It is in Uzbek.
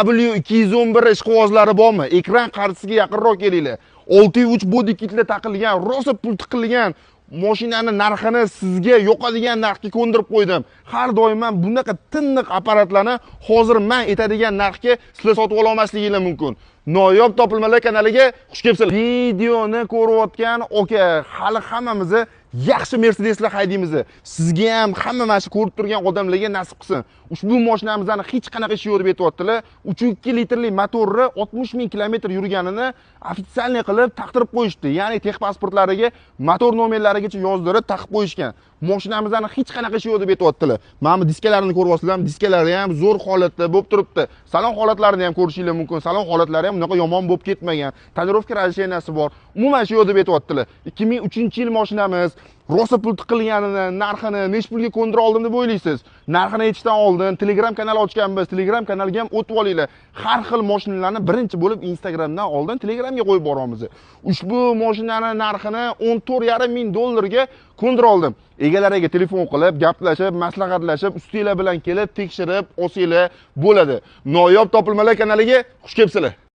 W211 ishqibozlari bormi? Ekran qarshisiga yaqinroq kelinglar. 6.3 body kitlar taqilgan, rosa pul tiqilgan mashinani narxini sizga yoqadigan narxga ko'ndirib qo'ydim. Har doim ham bunaqa tiniq apparatlarni hozir men aytadigan narxga sizlar sotib ola olmasligingiz mumkin. Noyob topilmalar kanaliga xush kelibsizlar. Videoni ko'rayotgan aka, hali hammamizni yaxshi Mercedeslar haydaymiz. Sizga ham hamma mana shu ko'rib turgan odamlarga nasib qilsin. Ushbu mashinamizni hech qanaqa ishi yo'q deb aytyaptilar. 3.2 litrli motorni 60 ming kilometr yurganini ofitsialniy qilib taqtirib qo'yishdi. Ya'ni texpasportlariga motor nomerlarigacha yozdirib taqib qo'yishgan. Mashinamizni hech qanaqa ishi yo'q deb aytyaptilar. Mana bu diskalarini ko'ryapsizlar, diskalari ham zo'r holatda bo'lib turibdi. Salon holatlarini ham ko'rishingiz mumkin. Salon holatlari ham unaqa yomon bo'lib ketmagan. Tonirovka razрешенияsi bor. Umuman ishi yo'q deb aytyaptilar. 2003-yil mashinamiz rosa pul tiqilganini, narxini necha pulga ko'ndira oldim deb o'ylaysiz? Narxini aytishdan oldin Telegram kanal ochganmiz. Telegram kanaliga ham o'tib olinglar. Har xil mashinalarni birinchi bo'lib Instagramdan oldin Telegramga qo'yib boramiz. Ushbu mashinani narxini 14,5 ming dollarga ko'ndira oldim. Egalariga telefon qilib, gaplashib, maslahatlashib, ustinglar bilan kelib tekshirib olsanglar bo'ladi. Noyob topilmalar kanaliga xush kelibsizlar.